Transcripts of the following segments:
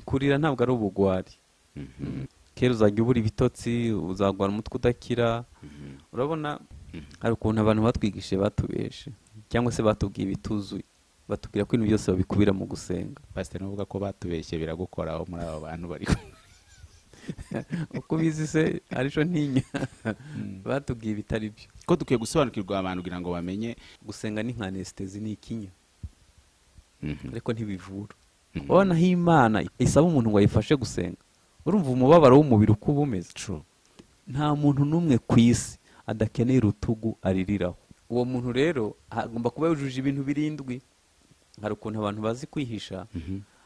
Kurira ntabwo ari ubugwari. Kera uzajya ubura ibitotsi, uzagwara umutwe udakira. Urabona hari ukuntu abantu batwigishije batubeshe cyangwa se batubwiye ibituzuye, batubwira ko ibintu byose babikubira mu gusenga. Pastor, nuvuga ko batubeshye biragukoraho muri abo bantu bari uko bizi se arico ntinya. Batubwiye bitari byo. Ko dukwiye gusobanukirwa abantu kugira ngo bamenye gusenga ni nka anesthesi, ni ikinya ariko ntibivura. Ubona aho Imana isaba umuntu ngo ayifashe gusenga, urumva umubabaro w'umubiri uko uba umeze. Nta muntu n'umwe ku isi adakeneye urutugu aririraho. Uwo muntu rero agomba kuba yujuje ibintu birindwi. Hari ukuntu abantu bazi kwihisha,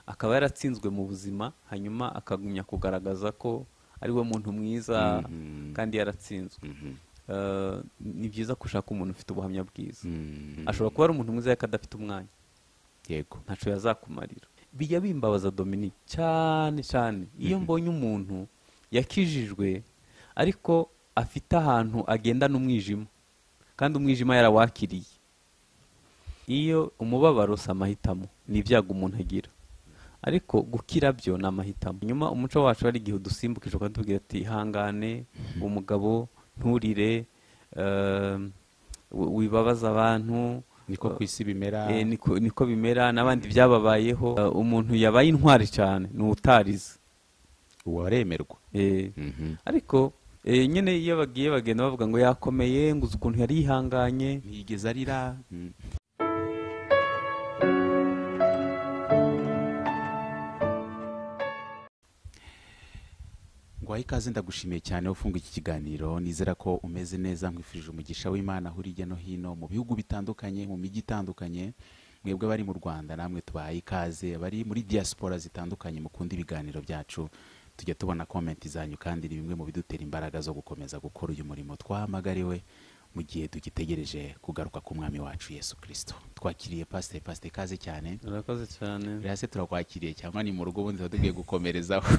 akaba yaratsinzwe mu buzima, hanyuma akagumya kugaragaza ko ari we muntu mwiza kandi yaratsinzwe. Ni byiza gushaka umuntu ufite ubuhamya bwiza. Ashobora kuba ari umuntu mwiza ariko adafite umwanya. Yego, ntaco yazakumarira. Bijya bimbabaza Dominique cyane cyane iyo mbonye umuntu yakijijwe ariko afite ahantu agenda n'umwijima, kandi umwijima yarawakiriye. Iyo umubabaro si amahitamo, ni ibyago umuntu agira, ariko gukira byo ni amahitamo. Nyuma umuco wacu hari igihe udusimbukije ukatubwira ati ihangane umugabo, nturire, wibabaza abantu, niko ku isi bimera, niko bimera n'abandi byababayeho. Umuntu yabaye intwari cyane ni utarize, uwaremerwa. Ariko nyine iyo bagiye bagenda bavuga ngo yakomeye, ngo uzi ukuntu yari yihanganye, ntiyigeze arira. Ngwaye ikaze, ndagushimiye cyane ufunga iki kiganiro. Nizera ko umeze neza, nkwifurije umugisha w'Imana aho uri hirya no hino mu bihugu bitandukanye, mu mijyi itandukanye. Mwebwe bari mu Rwanda namwe tubahaye ikaze, bari muri diaspora zitandukanye mukunda ibiganiro byacu, tujya tubona comment zanyu kandi ni bimwe mu bidutera imbaraga zo gukomeza gukora uyu murimo twahamagariwe mu gihe tugitegereje kugaruka ku Mwami wacu Yesu Kristo. Twakiriye Pastor, Pastor ikaze cyane. Urakoze cyane. Rero turakwakiriye cyangwa ni mu rugo ubundi tugiye gukomerezaho.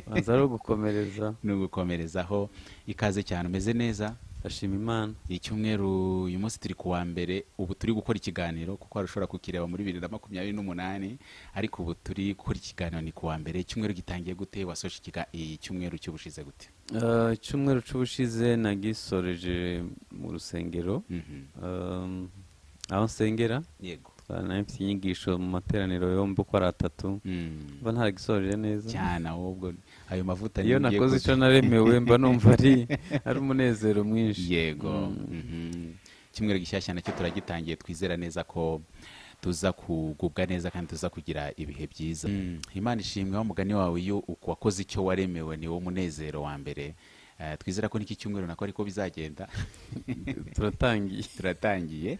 Banza ari gukomereza. Ni gukomerezaho. Ikaze cyane, umeze neza? Ashima Imana. Icyumweru uyu munsi turi kuwa mbere, ubu turi gukora ikiganiro kuko arushobora kukireba muri 2028, ariko ubu turi gukora ikiganiro ni kuwa mbere. Icyumweru gitangiye gute? Wasoje icyumweru cy'ubushize gute? Icyumweru cy'ubushize nagisoreje mu rusengero. Aho nsengera. Yego. Nari mfite inyigisho mu materaniro yombi uko ari atatu. Mba ntaragisoreje neza cyane, ahubwo ayo mavuta iyo nakoze icyo naremewe mba numva ari umunezero mwinshi. Yego. Icyumweru gishyashya nacyo turagitangiye, twizera neza ko tuza kugubwa neza kandi tuza kugira ibihe byiza. Imana ishimwe, mugani wawe iyo wakoze icyo waremewe ni wo munezero wa mbere. Twizera ko n'iki cyumweru nako ariko bizagenda. Turatangiye.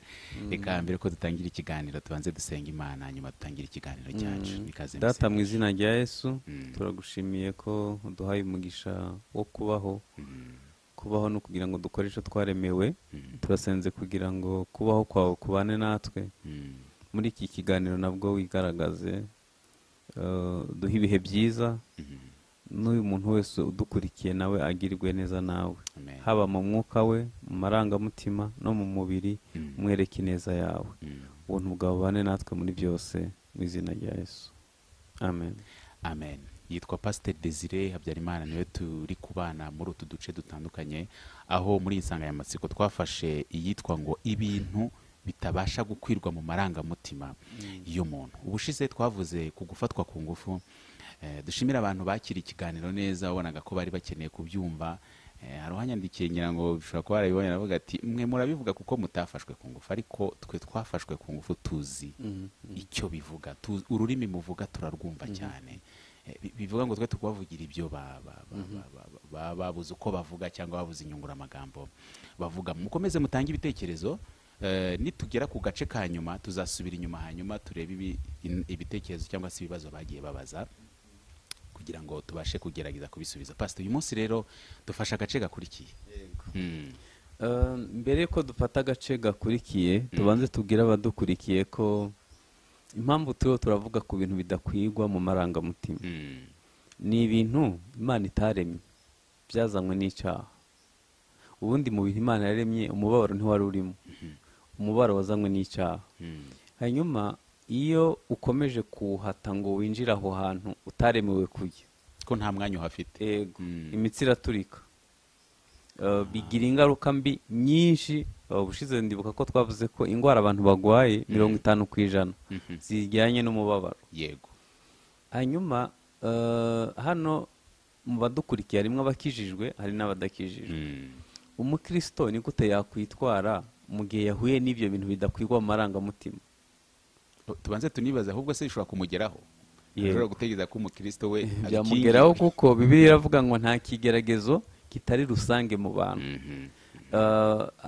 Reka mbere ko dutangira ikiganiro tubanze dusenga Imana, hanyuma dutangire ikiganiro cyacu. Nikaze Data mu izina rya Yesu, turagushimiye ko uduhaye umugisha wo kubaho. Kubaho no kugira ngo dukore icyo twaremewe. Turasenze kugira ngo kubaho kwawe kubane natwe. Muri iki kiganiro nabwo wigaragaze, duhe ibihe byiza. N'uyu muntu wese udukurikiye nawe agirwe neza nawe, haba mu mwuka we, mu marangamutima no mu mubiri, umwereke ineza yawe. Ubuntu bwawe bubane natwe muri byose mu izina rya Yesu, amen. Amen. Yitwa Pastor Desire Habyarimana, niwe turi kubana muri utu duce dutandukanye, aho muri insanganyamatsiko twafashe iyitwa ngo ibintu bitabasha gukwirwa mu marangamutima y'umuntu. Ubushize twavuze ku gufatwa ku ngufu. Dushimira abantu bakira ikiganiro neza, wabonaga ko bari bakeneye kubyumva. Hari uwanyandikiye ngira ngo bishobora kuba barabibonye, aravuga ati mwe murabivuga kuko mutafashwe ku ngufu, ariko twe twafashwe ku ngufu tuzi icyo bivuga, ururimi muvuga turarwumva cyane. Bivuga ngo twe tukubavugira ibyo babuze uko bavuga cyangwa babuze inyunguramagambo bavuga. Mukomeze mutange ibitekerezo. Nitugera ku gace ka nyuma tuzasubira inyuma, hanyuma turebe ibitekerezo cyangwa se ibibazo bagiye babaza kugira ngo tubashe kugerageza kubisubiza. Pastor, uyu munsi rero dufasha agace gakurikiye. Mbere ko dufata agace gakurikiye, tubanze tubwire abadukurikiye ko impamvu turiho turavuga ku bintu bidakwirwa mu marangamutima. Ni ibintu Imana itaremye, byazanywe n'icyaha. Ubundi mu bintu Imana yaremye umubabaro ntiwari urimo. Umubabaro wazanywe n'icyaha. Hanyuma Iyo ukomeje kuwuhata ngo winjire aho hantu utaremewe kujya, ko nta mwanya uhafite, yego, imitsi iraturika. Bigira ingaruka mbi nyinshi. Ubushize ndibuka ko twavuze ko indwara abantu bagwaye 50% zijyanye n'umubabaro. Yego. Hanyuma hano mu badukurikiye harimo abakijijwe, hari n'abadakijijwe. Umukristo ni gute yakwitwara mu gihe yahuye n'ibyo bintu bidakwirwa mu marangamutima? Tubanze tunibaze, ahubwo se bishobora kumugeraho? Ushobora gutegereza ko umukristo we byamugeraho, kuko Bibiliya iravuga ngo nta kigeragezo kitari rusange mu bantu.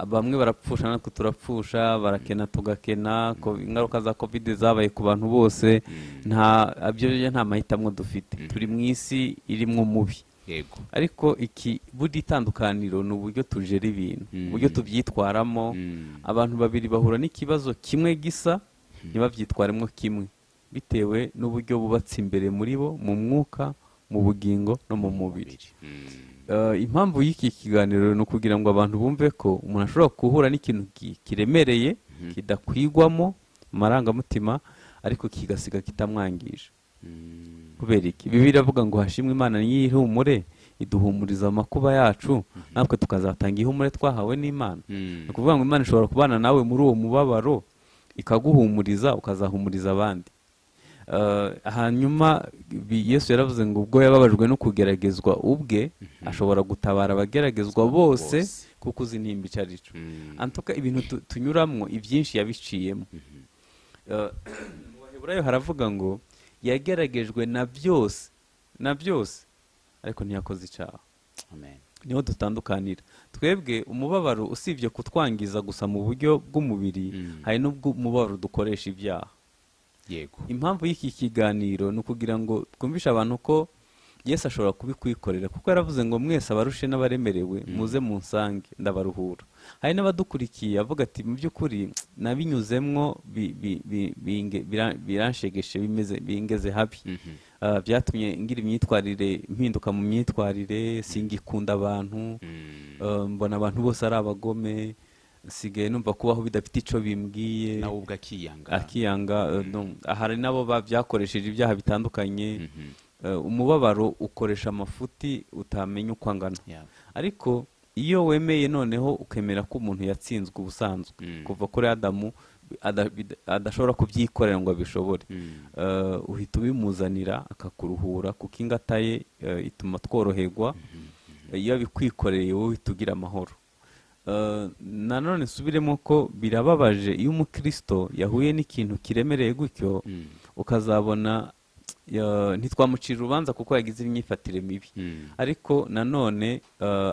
Bamwe barapfusha, natwe turapfusha, barakena tugakena, ingaruka za Covid zabaye ku bantu bose, nta byo, nta mahitamo dufite, turi mu isi irimwo mubi. Yego. Ariko iki buri itandukaniro ni uburyo tujera ibintu, uburyo tubyitwaramo. Abantu babiri bahura n'ikibazo kimwe gisa, ntibabyitwaremo kimwe, bitewe n'uburyo bubatse imbere muri bo, mu mwuka, mu bugingo no mu mubiri. Impamvu y'iki kiganiro ni ukugira ngo abantu bumve ko umuntu ashobora guhura n'ikintu kiremereye, kidakwigwamo amarangamutima, ariko kigasiga kitamwangije. Kubera iki? Bibiliya iravuga ngo hashimwe Imana y'ihumure iduhumuriza amakuba yacu, natwe tukazatanga ihumure twahawe n'Imana. Ni ukuvuga ngo Imana ishobora kubana nawe muri uwo mubabaro, ikaguhumuriza, ukazahumuriza abandi. Hanyuma Yesu yaravuze ngo ubwo yababajwe no kugeragezwa ubwe, ashobora gutabara abageragezwa bose, kuko uzi intimba icyo ari cyo. Antuka ibintu tunyuramwo ibyinshi yabiciyemo. Mu Baheburayo haravuga ngo yageragejwe na byose, na byose, ariko ntiyakoze icyaha. Amen. Niho dutandukanira. Twebwe umubabaro usibye kutwangiza gusa mu buryo bw'umubiri, hari n'ubwo umubabaro dukoresha ibyaha. Yego. Impamvu y'iki kiganiro ni ukugira ngo twumvishe abantu ko Yesu ashobora kubikwikorera, kuko yaravuze ngo mwese abarushe n'abaremerewe muze munsange ndabaruhura. Hari n'abadukurikiye avuga ati mu by'ukuri nabinyuzemwo biranshegeshe, bimeze bingeze habi. Byatumye ngira imyitwarire, impinduka mu myitwarire, singikunda abantu, mbona abantu bose ari abagome, sigaye numva kubaho bidafite ico bimbwiye. Nawe ubwo akiyanga. Akiyanga. Hari nabo byakoresheje ibyaha bitandukanye. Umubabaro ukoresha amafuti utamenya uko angana. Ariko iyo wemeye noneho ukemera ko umuntu yatsinzwe ubusanzwe, kuva kuri Adamu adashobora kubyikorera ngo abishobore, uhita ubimuzanira akakuruhura, kuko ingata ye ituma tworoherwa. Iyo abikwikoreye wowe uhita ugira amahoro. Nanone nsubiremo ko birababaje iyo umukristo yahuye n'ikintu kiremereye gutyo, ukazabona ntitwamucira urubanza kuko yagize imyifatire mibi, ariko nanone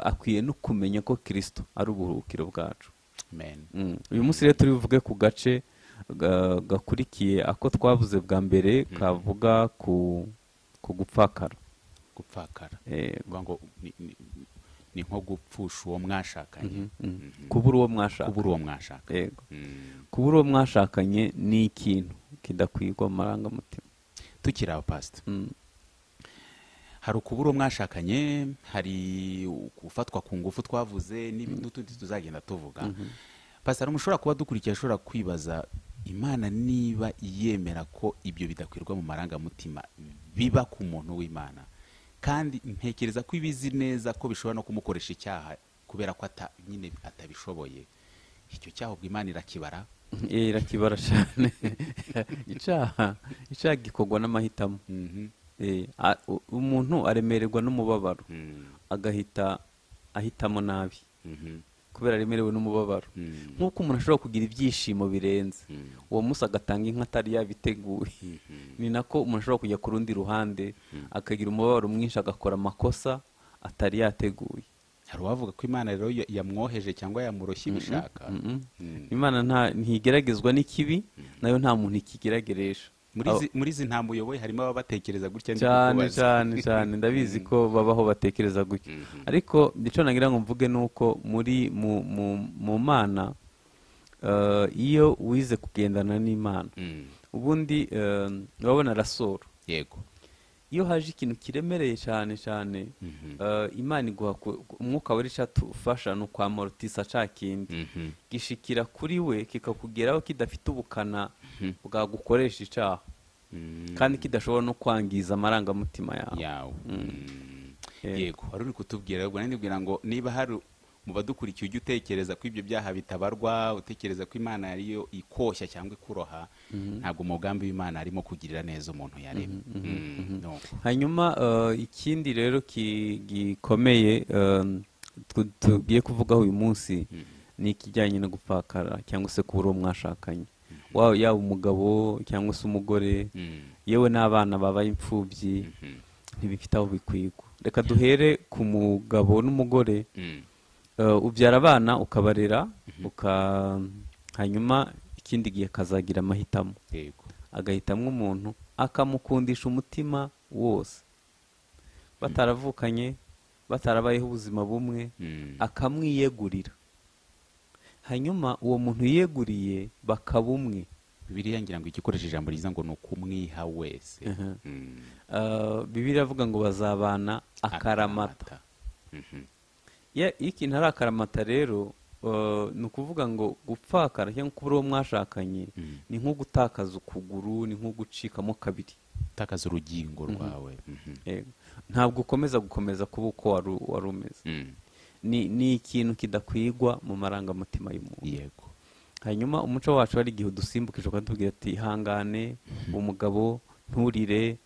akwiye no kumenya ko Kristo ari uburuhukiro bwacu. Amen. Uyu munsi rero turi buvuge ku gace gakurikiye ako twavuze bwa mbere, kavuga ku gupfakara. Gupfakara. Ngo ni nko gupfusha uwo mwashakanye. Kubura uwo mwashakanye. Kubura uwo mwashakanye. Yego. Kubura uwo mwashakanye ni ikintu kidakwirwa mu marangamutima. Tukiri aho pastor, hari ukubura uwo mwashakanye, hari gufatwa ku ngufu twavuze n'utundi tuzagenda tuvuga. Pastor, mushobora kuba dukurikiye ashobora kwibaza Imana niba yemera ko ibyo bidakwirwa mu marangamutima biba ku muntu w'Imana, kandi ntekereza ko ibizi neza ko bishobora no kumukoresha icyaha kubera ko nyine atabishoboye. Icyo cyaha ubwo Imana irakibara? Irakibara cyane. Icyaha gikorwa n'amahitamo. Umuntu aremererwa n'umubabaro, agahita ahitamo nabi kubera aremerewe n'umubabaro. Nk'uko umuntu ashobora kugira ibyishimo birenze, uwo munsi agatanga inka atari yabiteguye, ni nako umuntu ashobora kujya ku rundi ruhande akagira umubabaro mwinshi, agakora amakosa atari yateguye. Hari uwavuga ko Imana rero yamwoheje cyangwa yamuroshye ibishaka. Imana ntigeragezwa n'ikibi, nayo nta muntu ikigerageresha. Muri izi ntambo uyoboye harimo ababatekereza gutya, cyane cyane cyane ndabizi ko babaho batekereza gutya. Ariko icyo nagira ngo mvuge nuko muri mu Mana, iyo wize kugendana n'Imana, ubundi urabona rasoro. Yego. Iyo haje ikintu kiremereye cyane cyane, Imana iguha umwuka wera icatufasha ni ukwamortisa ca kindi gishikira kuri we kikakugeraho kidafite ubukana bwagukoresha icaha, kandi kidashobora no kwangiza amarangamutima yawe. Yego, wari uri kutubwira, ubwo nari ngo niba hari mu badukurikiye ujya utekereza ko ibyo byaha bitabarwa, utekereza ko Imana ariyo ikoshya cyangwa ikuroha, ntabwo umugambi w'Imana arimo kugirira neza umuntu yaremye. Hanyuma ikindi rero gikomeye tugiye kuvugaho uyu munsi ni ikijyanye no gupfakara cyangwa se kubura uwo mwashakanye, yaba umugabo cyangwa se umugore, yewe n'abana babaye imfubyi, ntibifite aho bikwigwa. Reka duhere ku mugabo n'umugore. Ubyara abana ukabarera, hanyuma ikindi gihe akazagira amahitamo, agahitamo umuntu akamukundisha umutima wose, bataravukanye, batarabayeho ubuzima bumwe, akamwiyegurira. Hanyuma uwo muntu yiyeguriye bakaba umwe. Bibiliya ngira ngo igikoresha ijambo riza ngo ni ukumwiha wese. Bibiliya avuga ngo bazabana akaramata. Iyo ikintu ari akaramata rero, ni ukuvuga ngo gupfakara cyangwa kubura uwo mwashakanye ni nko gutakaza ukuguru, ni nko gucikamo kabiri, gutakaza urugingo rwawe. Ntabwo ukomeza gukomeza kuba uko wari umeze. Ni ikintu kidakwigwa mu marangamutima y'umuntu. Yego. Hanyuma umuco wacu hari igihe udusimbukije ukatubwira ati ihangane umugabo, nturire,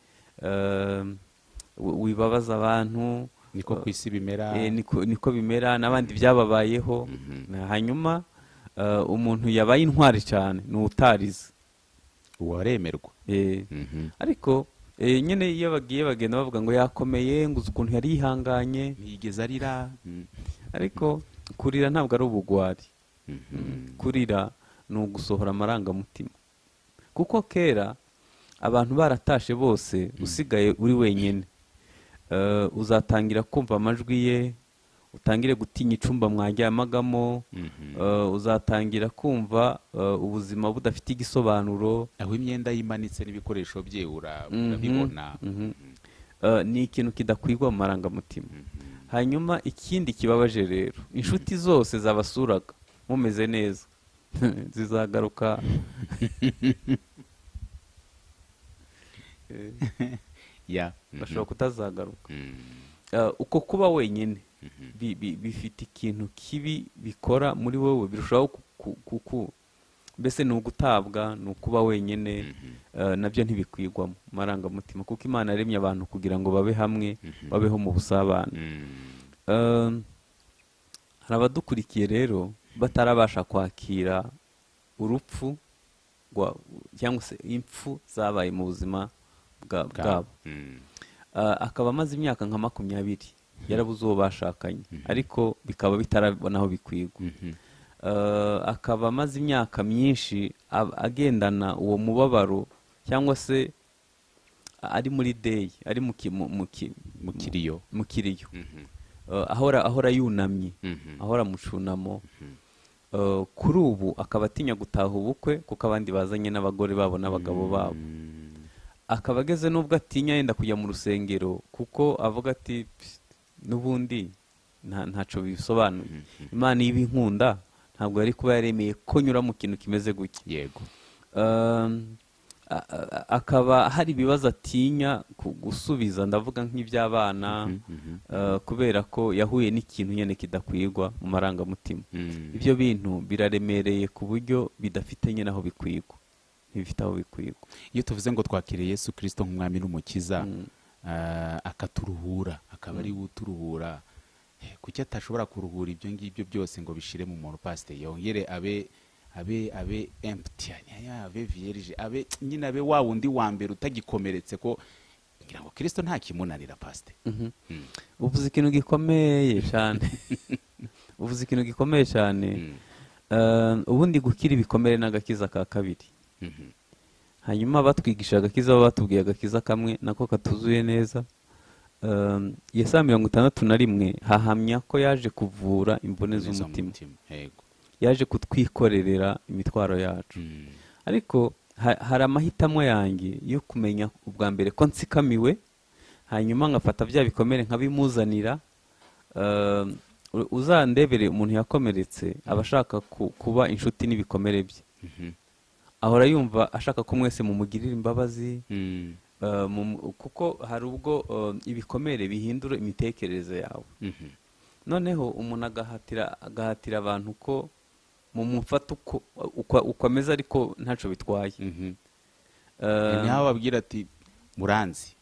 wibabaza abantu, niko ku isi bimera, niko bimera n'abandi byababayeho. Hanyuma umuntu yabaye intwari cyane ni utarize, uwaremerwa. Ariko nyine iyo bagiye bagenda bavuga ngo yakomeye, ngo uzi ukuntu yari yihanganye, ntiyigeze arira. Ariko kurira ntabwo ari ubugwari. Kurira ni ugusohora amarangamutima, kuko kera abantu baratashe bose, usigaye uri wenyine. Uzatangira kumva amajwi ye, utangire gutinya icumba mwaryamagamo, uzatangira kumva ubuzima budafite igisobanuro, aho imyenda yimanitse n'ibikoresho bye urabibona. Ni ikintu kidakwigwa mu marangamutima. Hanyuma ikindi kibabaje rero, inshuti zose zabasuraga mumeze neza zizagaruka. Bashobora kutazagaruka. Uko kuba wenyine bifite ikintu kibi bikora muri wowe, birushaho kuku mbese ni ugutabwa, ni ukuba wenyine, nabyo ntibikwigwamo marangamutima, kuko Imana yaremye abantu kugira ngo babe hamwe, babeho mu busabane. Hari abadukurikiye rero batarabasha kwakira urupfu cyangwa se impfu zabaye mu buzima bwabo, akaba amaze imyaka nka 20 yarabuze uwo bashakanye, ariko bikaba bitarabona aho bikwigwa. Akaba amaze imyaka myinshi agendana uwo mubabaro, cyangwa se ari muri day, ari mu kiriyo, ahora yunamye, ahora mu cunamo. Kuri ubu akaba atinya gutaha ubukwe kuko abandi bazanye n'abagore babo n'abagabo babo. Akaba ageze n'ubwo atinya yenda kujya mu rusengero kuko avuga ati n'ubundi ntaco bisobanuye, Imana ibinkunda ntabwo yari kuba yaremeye ko nyura mu kintu kimeze gutya. Yego. Akaba hari ibibazo atinya gusubiza, ndavuga nk'iby'abana, kubera ko yahuye n'ikintu nyene kidakwigwa mu marangamutima. Ibyo bintu biraremereye ku buryo bidafite nyene aho bikwigwa, ntibifite aho bikwigwa. Iyo tuvuze ngo twakiriye Yesu Kristo nk'umwami n'umukiza, akaturuhura, akaba ari uturuhura, kuki atashobora kuruhura ibyo ngibyo byose ngo bishire mu muntu? Pastor yongere abe abe empty, abe vierge, abe nyine abe wa wundi wa mbere utagikomeretse, ko ngira ngo Kristo nta kimunanira. Pastor, uvuze ikintu gikomeye cyane. Uvuze ikintu gikomeye cyane. Ubundi gukira ibikomere n'agakiza ka kabiri. Hanyuma batwigisha agakiza, batubwiye agakiza kamwe nako katuzuye neza. Yesaya 61 hahamya ko yaje kuvura imvune z'umutima, yaje kutwikorerera imitwaro yacu. Ariko hari amahitamo yanjye yo kumenya ubwa mbere ko nsikamiwe, Hanyuma ngafata bya bikomere nkabimuzanira. Uzandebere umuntu yakomeretse aba ashaka kuba inshuti n'ibikomere bye. Ahora yumva ashaka ko mwese mumugirira imbabazi, kuko hari ubwo ibikomere bihindura imitekerereze yawe. Noneho umuntu agahatira abantu ko mumufata uko ameze ariko ntacyo bitwaye. Niho ababwira ati muranzi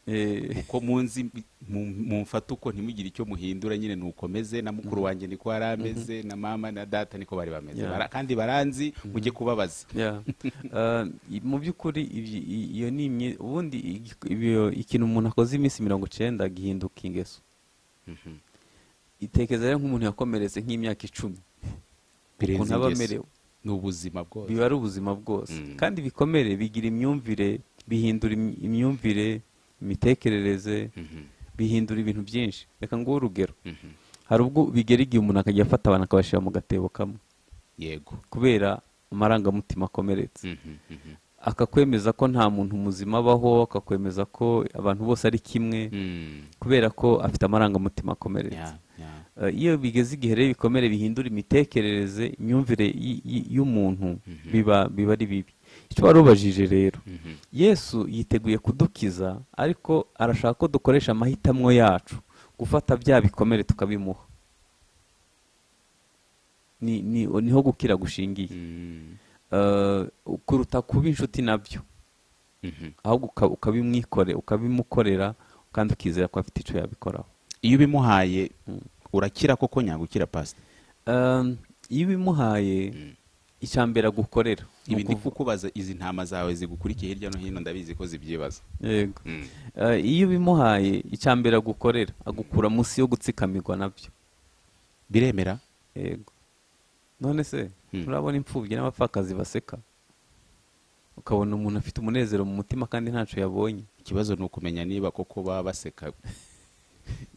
uko munzi mumfata uko ntimugire icyo muhindura nyine nukomeze, na mukuru wanjye niko yari ameze, na mama na data niko bari bameze, kandi baranzi mujye kubabaza. Mu by'ukuri iyo ni ubundi ikintu umuntu akoze iminsi 90 gihinduka ingeso. Itekeza rero nk'umuntu yakomeretse nk'imyaka 10 ukuntu aba amerewe, ni ubuzima bwose, biba ari ubuzima bwose. Kandi ibikomere bigira imyumvire, bihindura imyumvire, imitekerereze, bihindura ibintu byinshi. Reka nguhe urugero. Hari ubwo bigera igihe umuntu akajya afata abantu akabashyira mu gatebo kamwe, yego, kubera amarangamutima akomeretse. Akakwemeza ko nta muntu muzima abaho, akakwemeza ko abantu bose ari kimwe, kubera ko afite amarangamutima akomeretse. Iyo bigeze igihe rero ibikomere bihindura imitekerereze, imyumvire y'umuntu, biba ari bibi. Icyo warubajije rero, Yesu yiteguye kudukiza, ariko arashaka ko dukoresha amahitamo yacu gufata bya bikomere tukabimuha. Niho gukira gushingiye, kuruta kuba inshuti nabyo, ahubwo ukabimukorera kandi ukizera ko afite icyo yabikoraho. Iyo ubimuhaye urakira koko nyagukira, Pastor? Iyo ubimuhaye icyambere agukorera. Ibi ndi kukubaza, izi ntama zawe zigukurikiye hirya no hino ndabizi ko zibyibaza. Yego. Iyo ubimuhaye icyambere agukorera, agukura munsi yo gutsikamirwa nabyo. Biremera? Yego. None se turabona imfubyi n'abapfakazi baseka, ukabona umuntu afite umunezero mu mutima kandi ntacyo yabonye. Ikibazo ni ukumenya niba koko baba baseka.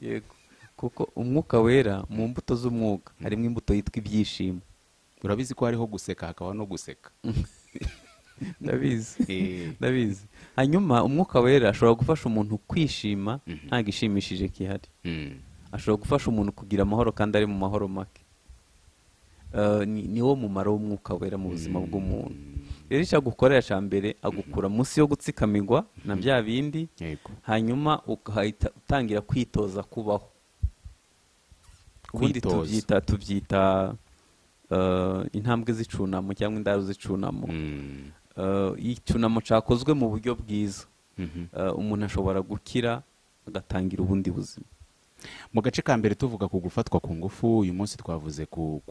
Yego, kuko umwuka wera mu mbuto z'umwuka harimo imbuto yitwa ibyishimo. Urabizi ko hariho guseka hakaba no guseka. Ndabizi. Ndabizi. Hanyuma umwuka wera ashobora gufasha umuntu kwishima nta gishimishije kihari. Ashobora gufasha umuntu kugira amahoro kandi ari mu mahoro make. Ni wo mumaro w'umwuka wera mu buzima bw'umuntu. Rero icyo agukorera cya mbere, agukura munsi yo gutsikamirwa na bya bindi, hanyuma ukahita utangira kwitoza kubaho. Ubundi tubyita intambwe z'icunamo cyangwa indaro z'icunamo. Icyunamo cyakozwe mu buryo bwiza, umuntu ashobora gukira agatangira ubundi buzima. Mu gace ka mbere tuvuga ku gufatwa ku ngufu, uyu munsi twavuze ku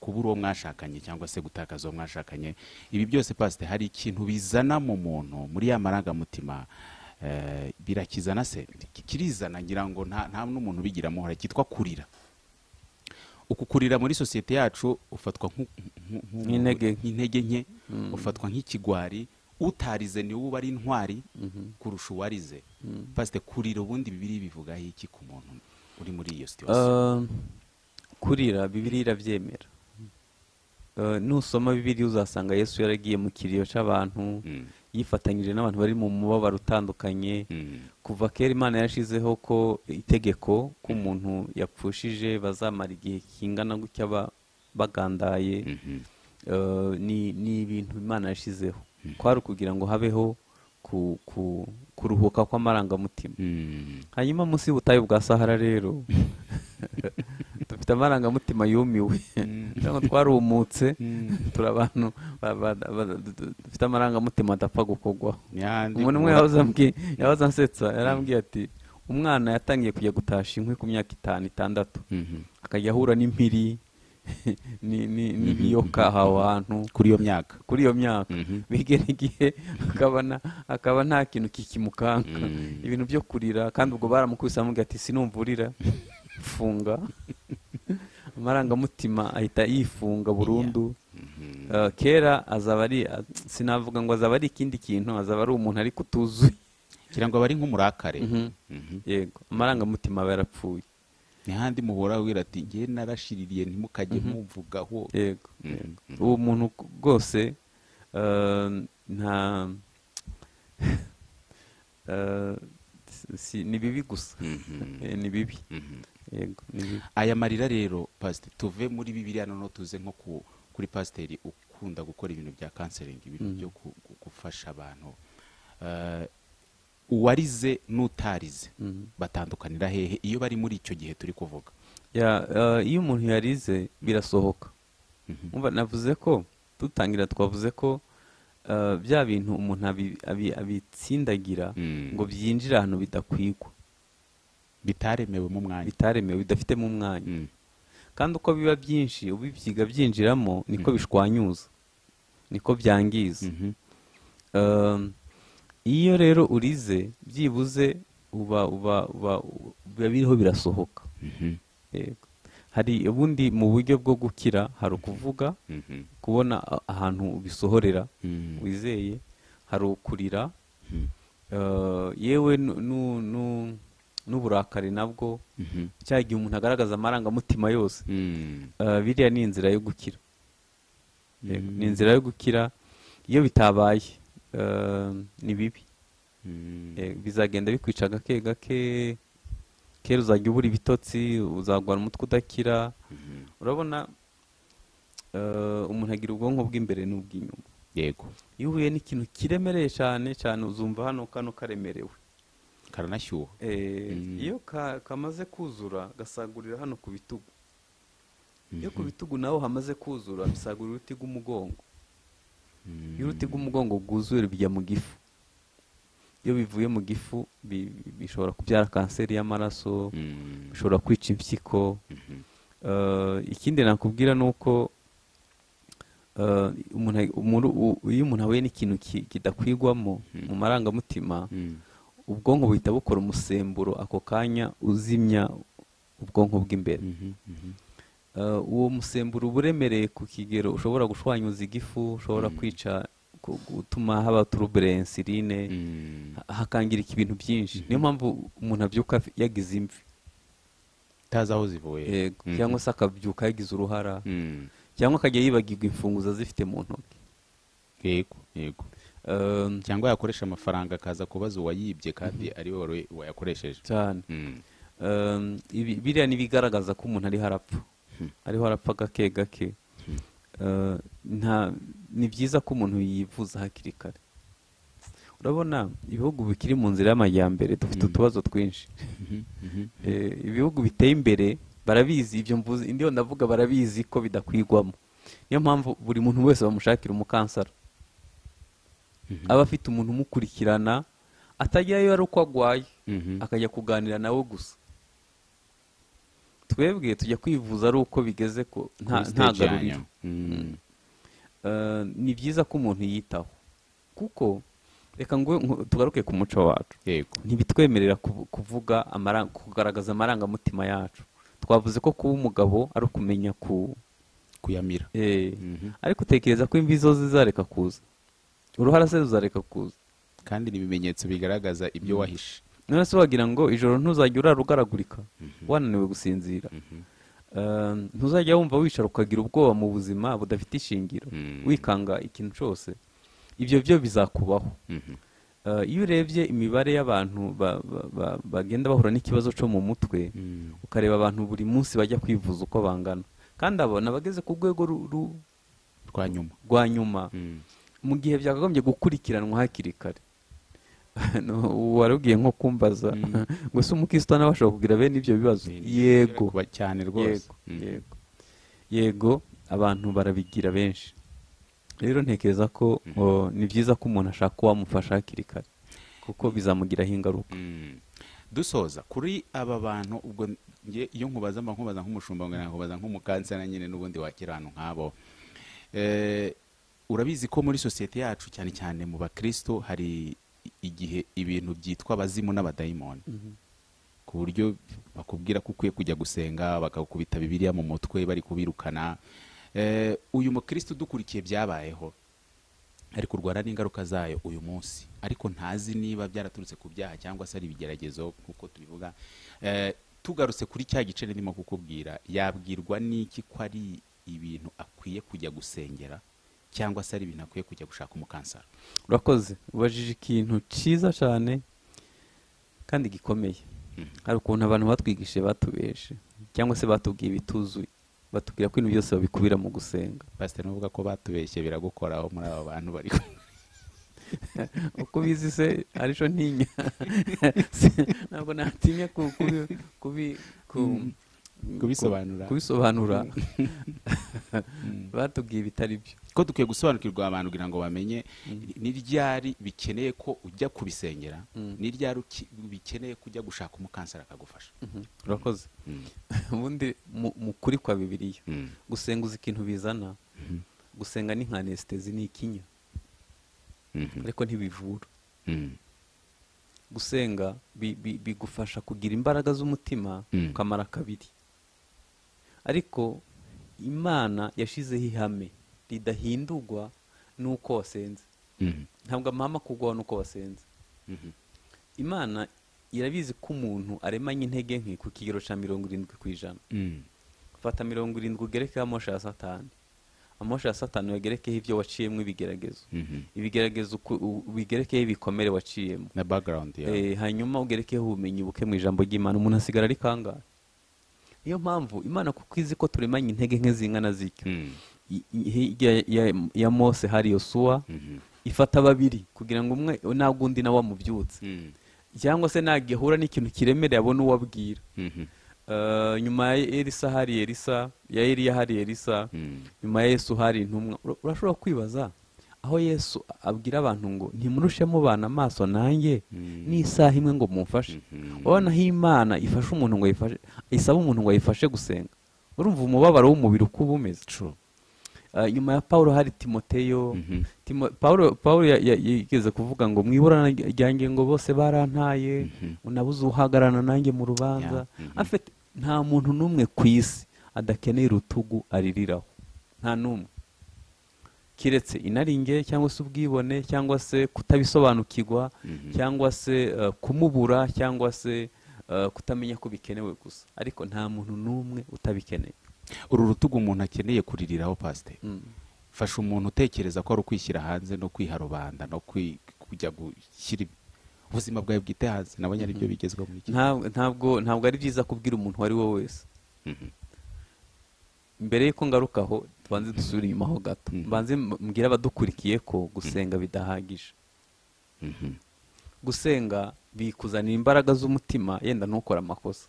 kubura uwo mwashakanye cyangwa se gutakaza uwo mwashakanye. Ibi byose, Pastor, hari ikintu bizana mu muntu muri ya marangamutima, birakizana se kirizana, ngira ngo nta n'umuntu ubigiramo, hari cyitwa kurira. Uku kurira muri sosiyete yacu ufatwa nk'intege nke, ufatwa nk'ikigwari, utarize niwe uba ari intwari kurusha uwarize. Pastor, kurira ubundi Bibiliya bivuga iki ku muntu uri muri iyo situation? Kurira Bibiliya irabyemera. Nusoma Bibiliya uzasanga Yesu yaragiye mu kiriyo cy'abantu, yifatanyije n'abantu bari mu mubabaro utandukanye. Kuva kera Imana yashizeho ko itegeko ko umuntu yapfushije bazamara igihe kingana gutya bagandaye. Ni ibintu Imana yashizeho kwari kugira ngo habeho kuruhuka kw'amarangamutima. Hanyuma munsi y'ubutayu bwa Sahara rero dufite amarangamutima yumiwe, cyangwa twarumutse, turi abantu dufite amarangamutima adapfa gukogwaho. Umuntu umwe yahoze ansetsa, yarambwiye ati umwana yatangiye kujya gutasha inkwi ku myaka 5, 6, akajya ahura n'impiri n'ibiyoka aho hantu kuri iyo myaka, bigera igihe akaba nta kintu kikimukanka, ibintu byo kurira. Kandi ubwo baramukubise bamubwira ati sinumvurira, funga. Amarangamutima ahita yifunga burundu. Kera azaba ari, sinavuga ngo azaba ari ikindi kintu, azaba ari umuntu ariko utuzuye, kugira ngo aba ari nk'umurakare. Yego, amarangamutima aba yarapfuye. Nihandi muhora wira ati nge narashiririye ntimukajye mumvugaho. Yego, uwo muntu rwose nta Ni bibi gusa. Ni bibi. Yego, ni bibi. Aya marira rero pasiteri, tuve muri Bibiliya noneho tuze nko kuri pasiteri ukunda gukora ibintu bya counseling, ibintu byo gufasha abantu. Uwarize n'utarize batandukanira hehe iyo bari muri icyo gihe turi kuvuga? Iyo umuntu yarize birasohoka. Umva, navuze ko dutangira twavuze ko bya bintu umuntu abitsindagira ngo byinjire ahantu bidakwigwa, bitaremewemo umwanya, bitaremewe, bidafitemo umwanya. Kandi uko biba byinshi ubibyiga byinjiramo niko bishwanyuza, niko byangiza. Iyo rero urize byibuze uba biriho birasohoka. Yego. Hari ubundi mu buryo bwo gukira, hari ukuvuga, kubona ahantu ubisohorera wizeye, hari ukurira, yewe n'uburakari nabwo, cya gihe umuntu agaragaza amarangamutima yose. Biriya ni inzira yo gukira. Ni inzira yo gukira. Iyo bitabaye ni bibi. Bizagenda bikwica gake gake, kera uzajya ubura ibitotsi, uzagwara umutwe udakira. Urabona umuntu agira ubwonko bw'imbere n'ubw'inyuma. Yego. Iyo uhuye n'ikintu kiremereye cyane cyane, uzumva hano kano karemerewe, karanashyuha. Iyo kamaze kuzura gasagurira hano ku bitugu. Iyo ku bitugu naho hamaze kuzura bisagurira uruti rw'umugongo. Iyo uruti rw'umugongo rwuzuye bijya mu gifu. Iyo bivuye mu gifu bishobora kubyara kanseri y'amaraso, bishobora kwica impyiko. Ikindi nakubwira ni uko iyo umuntu ahuye n'ikintu kidakwigwamo mu marangamutima, ubwonko buhita bukora umusemburo ako kanya uzimya ubwonko bw'imbere. Uwo musemburo uba uremereye ku kigero ushobora gushwanyuza igifu, ushobora kwica, gutuma haba trouble insuline, hakangirika ibintu byinshi. Niyo mpamvu umuntu abyuka yagize imvi tazi aho zivuye, cyangwa se akabyuka yagize uruhara, cyangwa akajya yibagirwa imfunguzo azifite mu ntoki. Yego, yego. Cyangwa yakoresha amafaranga akaza kubaza uwayibye kandi ari we wayakoresheje cyane. Biriya ni bigaragaza ko umuntu ariho arapfa, ariho arapfa gake gake. Ni byiza ko umuntu yivuza hakiri kare. Urabona ibihugu bikiri mu nzira y'amajyambere dufite utubazo twinshi. Ibihugu biteye imbere barabizi ibyo mvuze, indiyo ndavuga barabizi ko bidakwigwamo. Niyo mpamvu buri muntu wese bamushakira umukansara, aba afite umuntu umukurikirana, atajyayo ari uko agwaye, akajya kuganira nawe gusa. Twebwe tujya kwivuza ari uko bigeze ko nta garuriro. Ni byiza ko umuntu yitaho, kuko reka ngo tugaruke ku muco wacu. Ntibitwemerera kuvuga kugaragaza amarangamutima yacu. Twavuze ko kuba umugabo ari ukumenya kuyamira. Ariko utekereza ko imvi zo zizareka kuza, uruhara se ruzareka kuza, kandi ni ibimenyetso bigaragaza ibyo wahishe. None se wagira ngo ijoro ntuzajya urara ugaragurika wananiwe gusinzira, ntuzajya wumva wicara ukagira ubwoba mu buzima budafite ishingiro, wikanga ikintu cyose, ibyo byo bizakubaho. Iyo urebye imibare y'abantu bagenda bahura n'ikibazo cyo mu mutwe, ukareba abantu buri munsi bajya kwivuza uko bangana, kandi abo nabageze ku rwego rwa nyuma, mu gihe byakagombye gukurikiranwa hakiri kare. Warubwiye nko kumbaza ngo se umukristo nawe ashobora kugira bene ibyo bibazo? Yego cyane rwose. Yego, abantu barabigira benshi. Rero ntekereza ko ni byiza ko umuntu ashaka uwamufasha hakiri kare, kuko bizamugiraho ingaruka. Dusoza kuri aba bantu, ubwo nge iyo nkubaza mba nkubaza nk'umushumba, ngo nkubaza nk'umukansera nyine n'ubundi wakira ahantu nk'abo. Urabizi ko muri sosiyete yacu cyane cyane mu bakristo hari igihe ibintu byitwa abazimu n'abadayimoni, ku buryo bakubwira ko ukwiye kujya gusenga, bakakubita Bibiliya mu mutwe bari kubirukana. Uyu mukristo dukurikiye byabayeho, ari kurwara n'ingaruka zayo uyu munsi, ariko ntazi niba byaraturutse ku byaha cyangwa se ari ibigeragezo nkuko tubivuga. Tugarutse kuri cya gice ndimo kukubwira, yabwirwa n'iki ko ari ibintu akwiye kujya gusengera cyangwa se ari ibintu akwiye kujya gushaka umukansara? Urakoze, ubajije ikintu cyiza cyane Kandi gikomeye. Hari ukuntu abantu batwigishije batubeshe cyangwa se batubwiye ibituzuye, batubwira ko ibintu byose babikubira mu gusenga. Pastor, nuvuga ko batubeshye biragukoraho muri aba bantu bari uko bizi se arico ntinya. Ntabwo natinya kubisobanura. Kubisobanura. Batubwiye bitari byo. Ko dukwiye gusobanukirwa abantu kugira ngo bamenye ni ryari bikeneye ko ujya kubisengera, ni ryari bikeneye kujya gushaka umukansera akagufasha. Urakoze. Ubundi mu kuri kwa Bibiliya, gusenga uzi ikintu bizana. Gusenga ni nka anestesi, ni ikinya, ariko ntibivura. Gusenga bigufasha kugira imbaraga z'umutima ukamara kabiri. Ariko Imana yashizeho ihame ridahindurwa nuko wasenze. Ntabwo amahama kugwaho nuko wasenze. Imana irabizi ko umuntu aremanye intege nke ku kigero cya 70%. Fata 70 ugerekeho amosha ya Satani. Amosha ya Satani ugerekeho ibyo waciyemo ibigeragezo. Ibigeragezo ubigerekeho ibikomere waciyemo na background yawe. Hanyuma ugerekeho ubumenyi buke mu ijambo ry'Imana, umuntu asigara ari kangahe? Niyo mpamvu Imana kuko izi ko turemanye intege nke zingana zityo. Hirya ya Mose hari Yosuwa, ifata babiri kugira ngo umwe ntabwo undi nawe amubyutse, cyangwa se nagihura n'ikintu kiremereye abone uwo abwira. Nyuma ya Elisa hari Elisa, ya Eliya hari Elisa, nyuma ya Yesu hari intumwa. Urashobora kwibaza aho Yesu abwira abantu ngo ntimurushe mubana amaso nanjye n'isaha imwe ngo mumfashe. Urabona aho Imana ifasha umuntu ngo ayifashe, isaba umuntu ngo ayifashe gusenga. Urumva umubabaro w'umubiri uko uba umeze. Nyuma ya Paulo hari Timoteyo. Paulo yigeze kuvuga ngo mwiburana ryanjye ngo bose barantaye, unabuze uhagararana nanjye mu rubanza. Afite nta muntu n'umwe ku isi adakeneye urutugu aririraho, nta n'umwe, kiretse inaringe cyangwa se ubwibone cyangwa se kutabisobanukirwa cyangwa se kumubura cyangwa se kutamenya ko bikenewe gusa, ariko nta muntu n'umwe utabikeneye. Uru rutugu umuntu akeneye kuririraho, Pastor, fasha umuntu utekereza ko ari ukwishyira hanze no kwiha rubanda no kujya gushyira ubuzima bwawe bwite hanze, nabonye ari byo bigezweho muri iki. Ntabwo ari byiza kubwira umuntu uwo ari we wese. Mbere yuko ngarukaho tubanze dusubire inyuma ho gato, mbanze mbwira abadukurikiye ko gusenga bidahagije. Gusenga bikuzanira imbaraga z'umutima, yenda ntukore amakosa.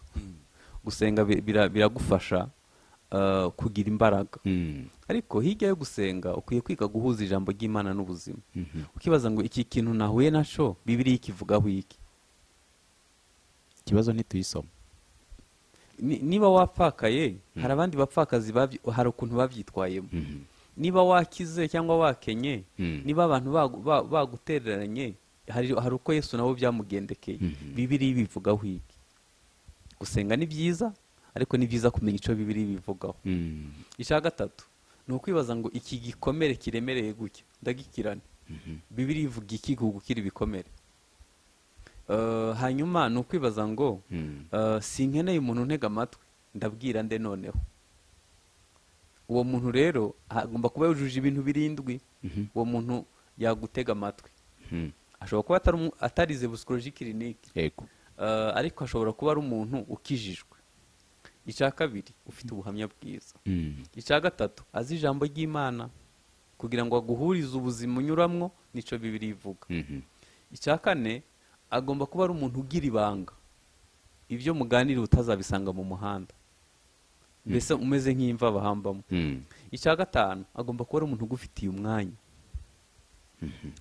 Gusenga biragufasha kugira imbaraga. Ariko hirya yo gusenga ukwiye kwiga guhuza ijambo ry'Imana n'ubuzima. Ukibaza ngo iki kintu nahuye naco Bibiliya ikivugaho iki? Ikibazo ntituyisoma. Niba wapfakaye, hari abandi bapfakazi hari ukuntu bavyitwayemo. Niba wakize cyangwa wakenye, niba abantu bagutereranye, hari uko Yesu nabo byamugendekeye. Bibiliya ibivugaho iki? Gusenga ni byiza, ariko ni byiza kumenya ico Bibiliya ibivugaho. Icya gatatu ni ukwibaza ngo iki gikomere kiremereye gutya ndagikirane, Bibiliya ivuga iki gukira ibikomere? Hanyuma ni ukwibaza ngo sinkeneye umuntu untega amatwi, ndabwira nde noneho? Uwo muntu rero agomba kuba yujuje ibintu 7. Uwo muntu yagutega amatwi. Ashobora kuba atarize psychologie clinique, ariko ashobora kuba ari umuntu ukijijwe. Icya kabiri ufite ubuhamya bwiza. Icya gatatu azi ijambo ry'Imana kugira ngo aguhurize ubuzima unyuramwo nico Bibiliya ivuga. Icya kane agomba kuba ari umuntu ugira ibanga, ibyo muganira utazabisanga mu muhanda, mbese umeze nk'imva bahambamo. Icya gatanu agomba kuba ari umuntu ugufitiye umwanya.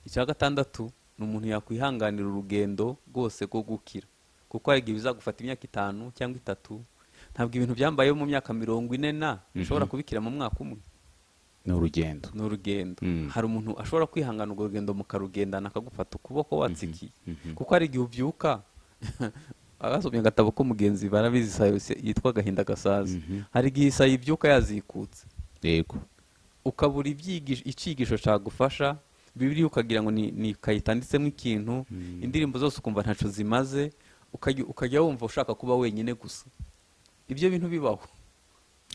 Icya gatandatu ni umuntu yakwihanganira urugendo rwose rwo gukira, kuko hari igihe bizagufata imyaka 5 cyangwa 3. Ntabwo ibintu byambayeho mu myaka 40 na ushobora kubikira mu mwaka umwe. Ni urugendo. Ni urugendo. Hari umuntu ashobora kwihangana urwo rugendo mukarugendana akagufata ukuboko watsikiye. Kuko hari igihe ubyuka agasomye agatabo k'umugenzi barabizi yitwa Agahinda Gasaza. Hari igihe isayi ibyuka yazikutse. Yego. Ukabura icyigisho cyagufasha, Bibiliya ukagira ngo ni kayitanditsemo ikintu, indirimbo zose ukumva ntaco zimaze, ukajya wumva ushaka kuba wenyine gusa. Ibyo bintu bibaho.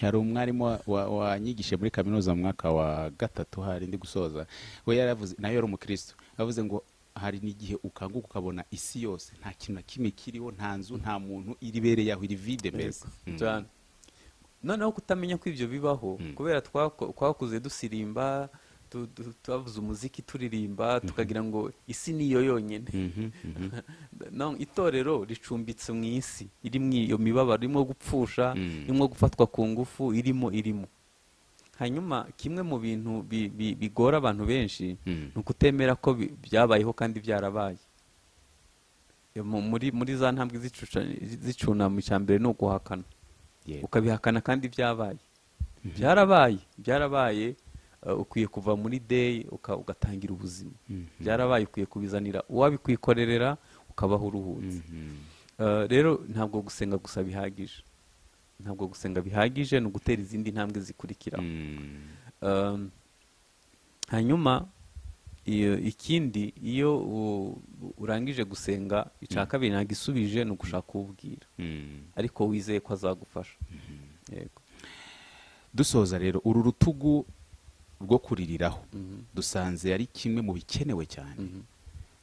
Hari umwarimu wanyigishije muri kaminuza mu mwaka wa 3 hari ndi gusoza, we yaravuze, nayo yari umukristo, yavuze ngo Hari n'igihe ukanguka ukabona isi yose nta kintu na kimwe kiriho, nta nzu, nta muntu, iribereye aho, iri vide mbese. Cyane. Noneho kutamenya ko ibyo bibaho, kubera twakuze dusirimba, tubavuza umuziki, turirimba, tukagira ngo isi niyo yonyine. No, itorero ricumbitse mu isi iri mu iyo mibabaro, irimo gupfusha, irimo gufatwa ku ngufu, irimo. Hanyuma kimwe mu bintu bigora abantu benshi ni ukutemera ko byabayeho kandi byarabaye. Muri za ntambwe z'icunamo, icya mbere ni uguhakana. Ukabihakana kandi byabaye. Byarabaye, ukwiye kuva muri day ugatangira ubuzima. Byarabaye, ukwiye kubizanira uwabikwikorerera, ukabaho uruhutse. Rero ntabwo gusenga gusa bihagije. Ntabwo gusenga bihagije, ni ugutera izindi ntambwe zikurikiraho. Hanyuma ikindi, iyo urangije gusenga, icya kabiri ntabwo isubije, ni ugushaka uwubwira. Ariko wizeye ko azagufasha. Yego. Dusoza rero, uru rutugu rwo kuririraho dusanze ari kimwe mu bikenewe cyane.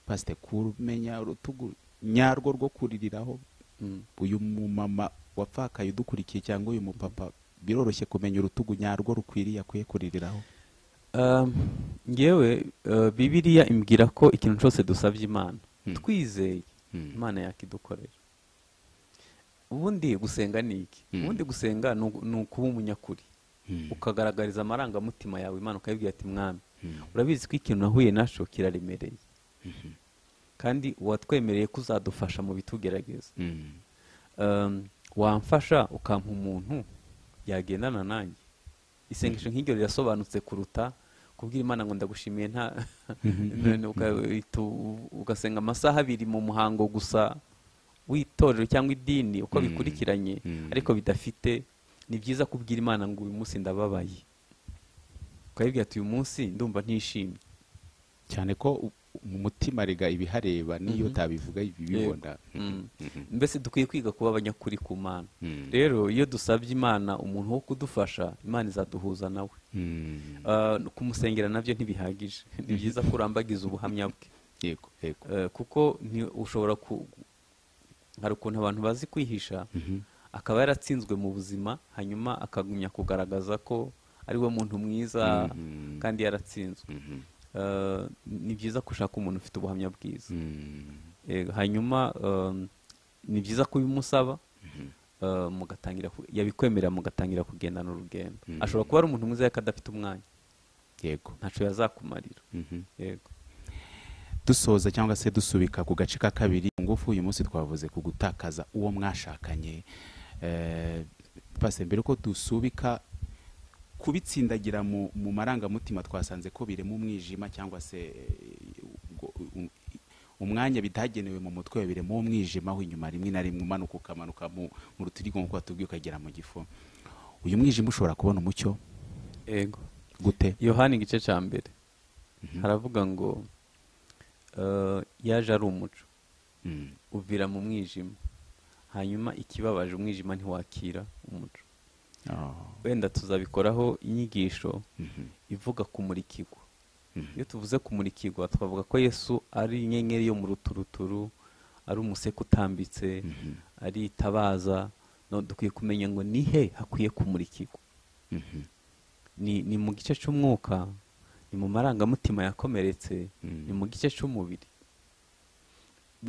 Pastor, kumenya urutugu nyarwo rwo kuririraho, uyu mumama wapfakaye udukurikiye cyangwa uyu mupapa, biroroshye kumenya urutugu nyarwo rukwiriye akwiye kuririraho? Ngewe Bibiliya imbwira ko ikintu cyose dusabye Imana twizeye, Imana yakidukorera. Ubundi gusenga ni iki? Ubundi gusenga ni ukuba umunyakuri, ukagaragariza amarangamutima yawe Imana, ukayibwira ati Mwami, urabizi ko ikintu nahuye naco kiraremereye, kandi watwemereye ko uzadufasha mu bitugerageza. Wamfasha ukampa umuntu yagendana nanjye. Isengesho nk'iryo rirasobanutse kuruta kubwira Imana ngo ndagushimiye, nta ugasenga amasaha abiri mu muhango gusa w'itorero cyangwa idini uko bikurikiranye, ariko bidafite. Ni byiza kubwira Imana ngo uyu munsi ndababaye, ukayibwira ati uyu munsi ndumva ntishimye. Cyane ko mu mutima rega ibihareba niyo utabivuga ibibibona. Mbese dukwiye kwiga kuba abanyakuri ku Mana. Rero iyo dusabye Imana umuntu wo kudufasha, Imana izaduhuza nawe. Kumusengera nabyo ntibihagije, ni byiza kurambagiza ubuhamya bwe. Yego, yego. Kuko ushobora hari ukuntu abantu bazi kwihisha, akaba yaratsinzwe mu buzima, hanyuma akagumya kugaragaza ko ari we muntu mwiza kandi yaratsinzwe. Ni byiza gushaka umuntu ufite ubuhamya bwiza. Hanyuma ni byiza kubimusaba, mugatangira yabikwemerera, mugatangira kugendana urugendo. Ashobora kuba ari umuntu mwiza ariko adafite umwanya. Yego. Ntaco yazakumarira. Yego. Dusoza cyangwa se dusubika ku gace ka kabiri ngufu, uyu munsi twavuze ku gutakaza uwo mwashakanye. Pase mbere ko dusubika, kubitsindagira mu marangamutima twasanze ko birema umwijima, cyangwa se umwanya bitagenewe mu mutwe birema umwijima aho inyuma rimwe na rimwe umanuka ukamanuka mu rutirigongo watubwiye ukagera mu gifu. Uyu mwijima ushobora kubona umucyo? Yego. Gute? Yohana igice cya mbere haravuga ngo yaje ari umuco uvira mu mwijima, hanyuma ikibabaje umwijima ntiwakira umuco. Wenda tuzabikoraho inyigisho ivuga kumurikirwa. Iyo tuvuze kumurikirwa twavuga ko Yesu ari inyenyeri yo mu ruturuturu, ari umuseke utambitse, ari itabaza. No dukwiye kumenya ngo ni he hakwiye kumurikirwa. Ni mu gice cy'umwuka, ni mu marangamutima yakomeretse, ni mu gice cy'umubiri.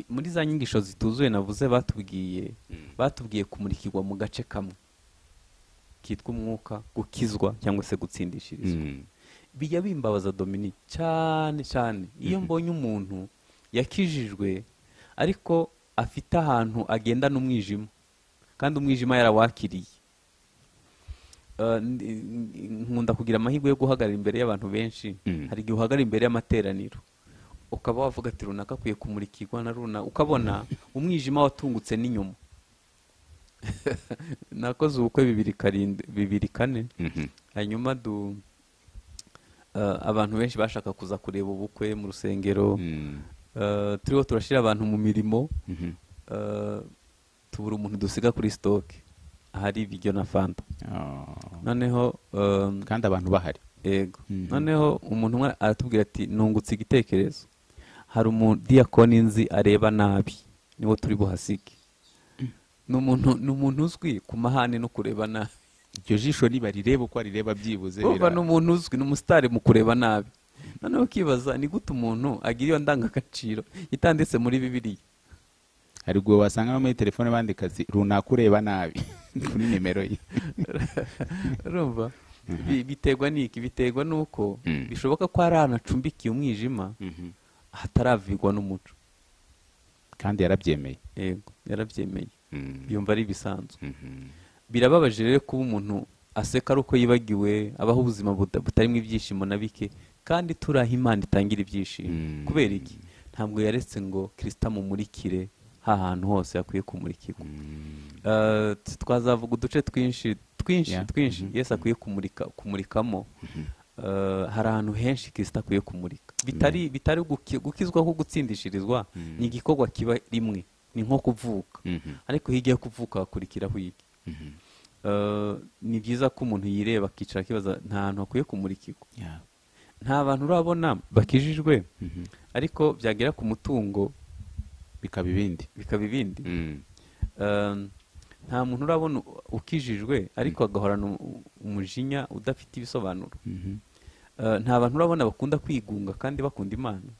Muri za nyigisho zituzuye navuze batubwiye kumurikirwa mu gace kamwe kitwa umwuka, gukizwa cyangwa se gutsindishirizwa. Bijya bimbabaza Dominique cyane cyane iyo mbonye umuntu yakijijwe ariko afite ahantu agenda n'umwijima, kandi umwijima yarawakiriye. Nkunda kugira amahirwe yo guhagarara imbere y'abantu benshi. Hari igihe uhagarara imbere y'amateraniro ukaba wavuga ati runaka akwiye kumurikirwa na runa, ukabona umwijima watungutse n'inyuma. Nakoze ubukwe 2004, hanyuma abantu benshi bashaka kuza kureba ubukwe mu rusengero. Turiho turashira abantu mu mirimo, tubura umuntu dusiga kuri stock ahari ibiryo na fanta. Noneho kandi abantu bahari. Yego. Noneho umuntu umwe aratubwira ati nungutse igitekerezo, Hari umudiyakoni nzi areba nabi, niwo turi buhasige. Ni umuntu uzwi ku mahane no kureba nabi. Iryo jisho niba rireba uko arireba byibuze. Urumva ni umuntu uzwi, ni umusitari mu kureba nabi. Noneho ukibaza ni gute umuntu agira iyo ndangagaciro itanditse muri Bibiliya. Hari ubwo wasanga no muri telefone bandika runaka ureba nabi kuri nimero ye. Urumva biterwa n'iki? Biterwa n'uko bishoboka ko ari ahantu acumbikiye umwijima hataravirwa n'umuco. Kandi yarabyemeye. Yego, yarabyemeye. Yumva ari ibisanzwe. Birababaje rero kuba umuntu aseka ari uko yibagiwe, abaho ubuzima butarimo ibyishimo na bike, kandi turaha Imana itangira ibyishimo. Kubera iki? Ntabwo yaretse ngo Kristo amumurikire ha hantu hose akwiye kumurikirwa. Twazavuga uduce twinshi twinshi twinshi Yesu akwiye kumurikamo. Hari ahantu henshi Kristo akwiye kumurika. Bitari gukizwa ko gutsindishirizwa ni igikorwa kiba rimwe, ni nko kuvuka. Ariko hirya yo kuvuka hakurikiraho iki? Ni byiza ko umuntu yireba akicara akibaza nta hantu hakwiye kumurikirwa. Nta bantu urabona bakijijwe, ariko byagera ku mutungo bikaba ibindi. Bikaba ibindi. Nta muntu urabona ukijijwe ariko agahorana umujinya udafite ibisobanuro. Nta bantu urabona bakunda kwigunga kandi bakunda Imana.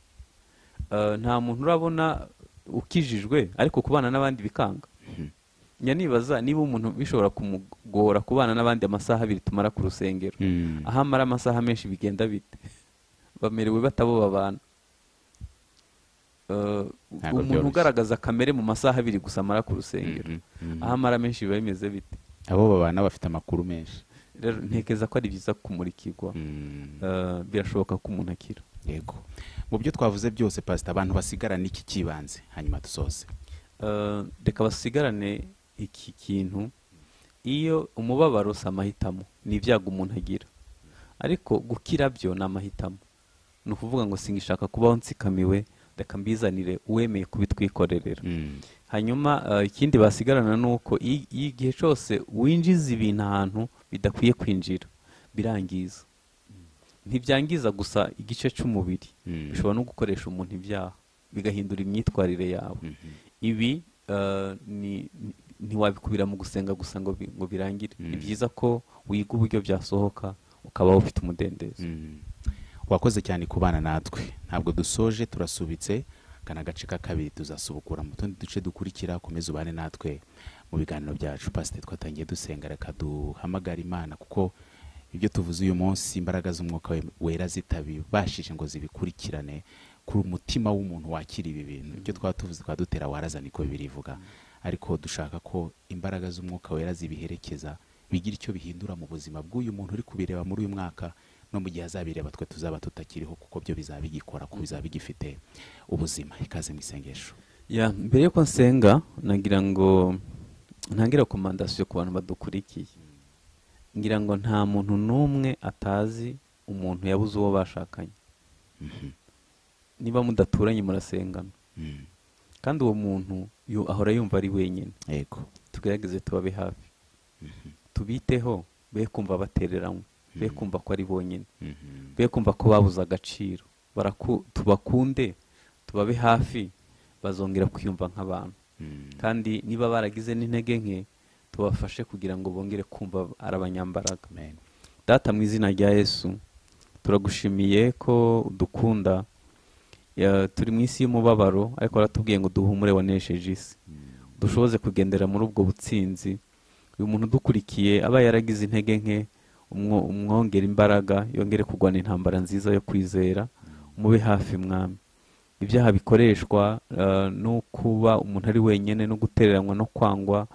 Nta muntu urabona ukijijwe ariko kubana n'abandi bikanga. Nibaza niba umuntu bishobora kumugora kubana n'abandi amasaha abiri tumara ku rusengero, aho amara amasaha menshi bigenda bite? Bamerewe batabo babana. Umuntu ugaragaza kamere mu masaha abiri gusa amara ku rusengero, aho amara menshi biba bimeze bite? Abo babana bafite amakuru menshi. Rero ntekereza ko ari byiza kumurikirwa. Birashoboka ko umuntu akira. Yego. Mu byo twavuze byose Pastor, abantu basigarana iki kibanze hanyuma dusoze? Reka basigarane iki kintu. Iyo umubabaro si amahitamo, ni ibyago umuntu agira, ariko gukira byo ni amahitamo. Ni ukuvuga ngo singishaka kubaho nsikamiwe, reka mbizanire uwemeye kubitwikorerera. Hanyuma ikindi basigarana ni uko igihe cyose winjiza ibintu ahantu bidakwiye kwinjira birangiza. Ntibyangiza gusa igice cy'umubiri, bishobora no gukoresha umuntu ibyaha, bigahindura imyitwarire yawe. Ibi ntiwabikubira mu gusenga gusa ngo birangire. Ni byiza ko wiga uburyo byasohoka ukabaho ufite umudendezo. Wakoze cyane kubana natwe. Ntabwo dusoje, turasubitse. Kana gace ka kabiri tuzasubukura mu tundi duce dukurikira. Komeza ubane natwe mu biganiro byacu. Pastor, twatangiye dusenga, reka duhamagara Imana, kuko ibyo tuvuze uyu munsi imbaraga z'umwuka wera zitabibashije ngo zibikurikirane kuri umutima w'umuntu wakira ibi bintu. Ibyo twatuvuze twadutera waraza niko birivuga, ariko dushaka ko imbaraga z'umwuka wera zibiherekeza, bigira icyo bihindura mu buzima bw'uyu muntu uri kubireba muri uyu mwaka, no mu gihe azabireba twe tuzaba tutakiriho, kuko byo bizaba bigikora, kuko bizaba bigifite ubuzima. Ikaze mu isengesho. Mbere yuko nsenga nagira ngo ntangire rekomandasiyo ku bantu badukurikiye. Ngira ngo nta muntu n'umwe atazi umuntu yabuze uwo bashakanye. Niba mudaturanye murasengana, kandi uwo muntu ahora yumva ari wenyine. Yego. Tugerageze tubabe hafi, tubiteho, be kumva batereranywe, be kumva ko ari bonyine, be kumva ko babuze agaciro. Tubakunde, tubabe hafi, bazongera kwiyumva nk'abantu. Kandi niba baragize n'intege nke, tubafashe kugira ngo bongere kumva ari abanyambaraga. Data, mu izina rya Yesu, turagushimiye ko udukunda. Turi mu isi y'umubabaro, ariko waratubwiye ngo duhumure wanesheje isi. Dushoboze kugendera muri ubwo butsinzi. Uyu muntu udukurikiye aba yaragize intege nke, umwongera imbaraga, yongere kurwana intambara nziza yo kwizera. Umube hafi Mwami. Ibyaha bikoreshwa no kuba umuntu ari wenyine, no gutereranywa, no kwangwa,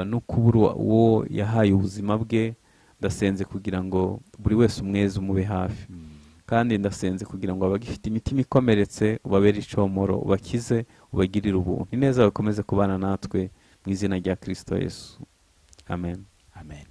no kubura uwo yahaye ubuzima bwe, ndasenze kugira ngo buri wese umweze umube hafi. Kandi ndasenze kugira ngo abagifite imitima ikomeretse ubabere icomoro, ubakize, ubagirire ubuntu. Ineza bakomeze kubana natwe mu izina rya Kristo Yesu. Amen. Amen.